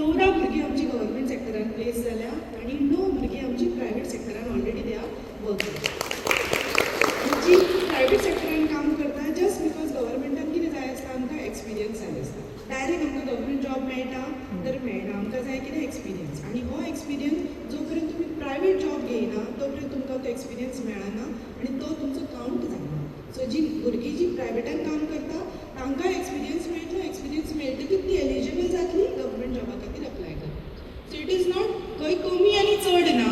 14 भुरगीं आमची government सेक्टरान place जाल्या आनी णव भुरगीं आमची प्रायवेट सेक्टरान ऑलरेडी they are working. जी प्रायवेट सेक्टरान काम करता, जस्ट because गव्हर्मेंटान कितें जाय आसता आमकां, एक्सपिरियन्स जाय आसता. डायरेक्ट आमकां गव्हर्मेंट जॉब मेळटा तर मेळना, आमकां जाय कितें, एक्सपिरियन्स. आनी हो एक्सपिरियन्स जो पर्यंत तुमी प्रायवेट जॉब घेयना तो पर्यंत तुमकां तो एक्सपिरियन्स मेळना आनी तो तुमचो कावंट जायना. सो जी भुरगीं जी प्रायवेटान काम करता तांकां एक्सपिरियन्स मेळटलो. एक्सपिरियन्स मेळटकीच ती एलिजिबल जातली गव्हर्मेंट जॉबा खातीर अप्लाय करपाक. सो it is not खंय कमी आनी चड ना,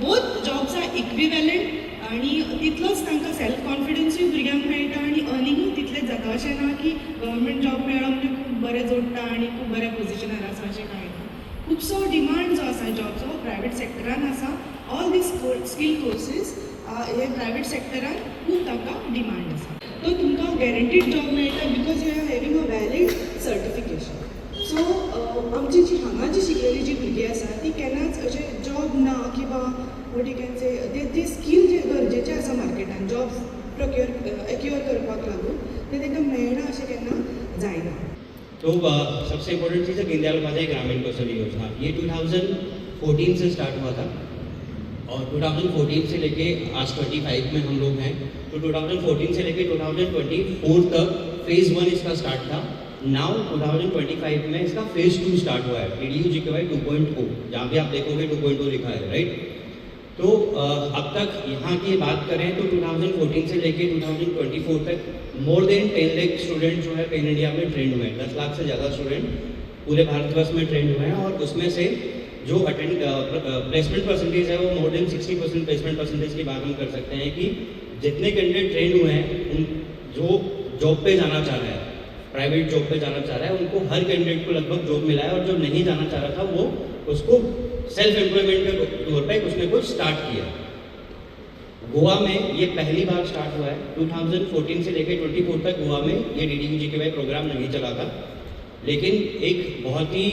बोथ जॉब्स are equivalent आनी तितलोच तांकां सेल्फ कॉन्फिडन्सूय भुरग्यांक मेळटा आनी अर्निंगूय तितलेंच जाता. अशें ना की गव्हर्मेंट जॉब मेळ्ळो म्हणजे खूब बरें जोडटा आनी खूब बऱ्या पोजिशनार आसा, अशें कांय ना. खुबसो डिमांड जो आसा जॉबचो, प्रायवेट सेक्टरान आसा. ऑल these skill courses हे प्रायवेट सेक्टरान खूब तांकां डिमांड आसा. तो तुमकां गॅरंटीड जॉब मेळटा because you are having a valid certification. So आमची जी हांगा जी शिकलेली जी भुरगीं आसा ती केन्नाच अशें जॉब ना किंवां what you can say, ते ते स्कील जे गरजेचे आसा मार्केटान जॉब प्रोक्युअर एक्युअर करपाक लागून, ते तांकां मेळना अशें केन्ना जायना. तो सबसे इम्पोर्टेंट चीज़ है दीनदयाल उपाध्याय ग्रामीण कौशल्य योजना. ये 2014 से स्टार्ट हुआ था और 2014 से लेके आज 25 में हम लोग हैं. तो 2014 से लेके 2024 तक फेज़ वन इसका स्टार्ट था. Now 2025 में इसका फेज़ टू स्टार्ट हुआ है, डीडीयू जीकेवाई 2.0. जहाँ भी आप देखोगे, 2.0 लिखा है, राइट? तो अब तक यहाँ की बात करें तो 2014 से लेके 2024 तक मोर देन 10 लाख स्टूडेंट जो है पैन इंडिया में ट्रेंड हुए हैं. 10 लाख से ज़्यादा स्टूडेंट पूरे भारतवर्ष में ट्रेंड हुए हैं और उसमें से जो अटेंड प्लेसमेंट परसेंटेज है, वो मोर देन 60% प्लेसमेंट परसेंटेज की बात हम कर सकते हैं कि जितने कैंडिडेट ट्रेंड हुए हैं, उन जो जॉब पे जाना चाह रहा है, प्राइवेट जॉब पे जाना चाह रहा है, उनको हर कैंडिडेट को लगभग जॉब मिला है और जो नहीं जाना चाह रहा था, वो उसको सेल्फ एम्प्लॉयमेंट के तौर पे कुछ ना कुछ स्टार्ट किया. गोवा में ये पहली बार स्टार्ट हुआ है. 2014 से लेकर 24 तक गोवा में ये डीडीयू प्रोग्राम नहीं चला था. लेकिन एक बहुत ही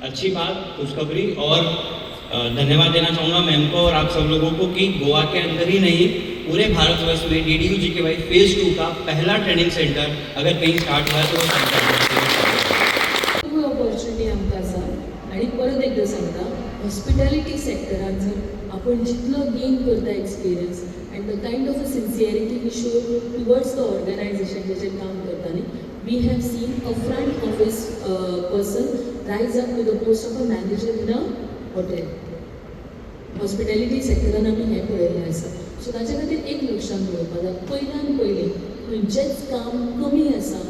अच्छी बात, खुशखबरी और धन्यवाद देना चाहूँगा मैम को और आप सब लोगों को कि गोवा के अंदर ही नहीं, पूरे भारतवर्ष में डीडीयू फेज़ टू का पहला ट्रेनिंग सेंटर अगर कहीं स्टार्ट हुआ है तो वो सेंटर में स्टार्ट हुआ है. खूब ऑपॉर्च्युनिटी आमकां आसा आनी परत एकदां सांगता, हॉस्पिटॅलिटी सेक्टरान जर आपण जितलो गेन करता experience and the kind of a sincerity we show towards the organization जेचेर काम करता न्ही, we have seen a front office person rise up to the post of a manager in a hotel. Hospitality सेक्टरान आमी हें पळयल्लें आसा. So ताच्या खातीर एक लक्षांत दवरपाक जाय, पयल्यान पयलीं खंयचेंच काम कमी आसा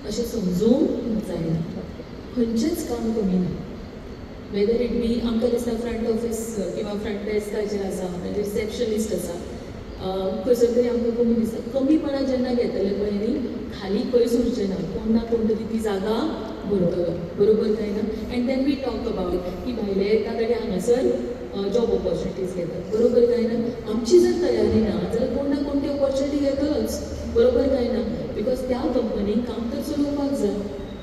अशें समजूंक जायना. खंयचेंच काम कमी ना. वेदर it be आमकां दिसता फ्रंट ऑफीस किंवा फ्रंट डेस्काचेर आसा, रिसेप्शनिस्ट आसा, खंयसर तरी आमकां कमी दिसता. कमीपणां जेन्ना घेतले पळय न्ही, खाली खंयच उरचें ना, कोण ना कोण तरी ती जागा भरतलो. बरोबर काय ना? And then we talk about की भायले येतात आनी हांगासर जॉब ऑपॉर्च्युनिटीज घेतात. बरोबर काय ना? आमची जर तयारी ना जाल्यार कोण ना कोण ती ऑपॉर्च्युनिटी घेतलोच. बरोबर काय ना? Because त्या कंपनीक काम तर चलोवपाक जाय.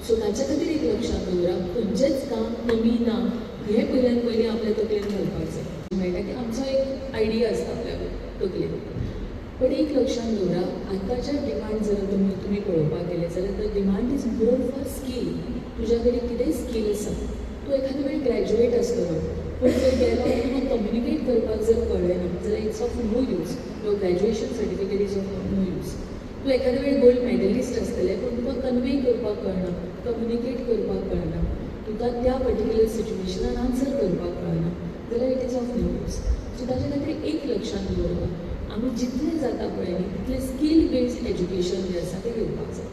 सो ताच्या खातीर एक लक्षांत दवरा, खंयचेंच काम कमी ना हें पयल्यान पयलीं आपल्या तकलेन घालपाक जाय. मेळटा की आमचो एक आयडिया आसता आपल्या तकलेन, बट एक लक्षांत दवरा, आतांच्या डिमांड जर तुमी पळोवपाक गेले जाल्यार the demand is more for skill. तुज्या कडेन कितेंय स्कील आसा, तूं एखादे वेळ ग्रॅज्युएट आसतलो, पूण जर गेलो आनी तुका कम्युनिकेट करपाक जर कळ्ळें ना जाल्यार it's of no use. Your graduation certificate is of no use. तूं एखादे वेळ गोल्ड मेडलिस्ट आसतलें, पूण तुका कन्वे करपाक कळना, कम्युनिकेट करपाक कळना, तुका त्या पर्टिक्युलर सिच्युएशनान आन्सर करपाक कळना जाल्यार it is of no use. So ताच्या खातीर एक लक्षांत दवरप, आमी जितलें जाता पळय न्ही तितलें स्कील बेस्ड एज्युकेशन जें आसा तें घेवपाक जाय.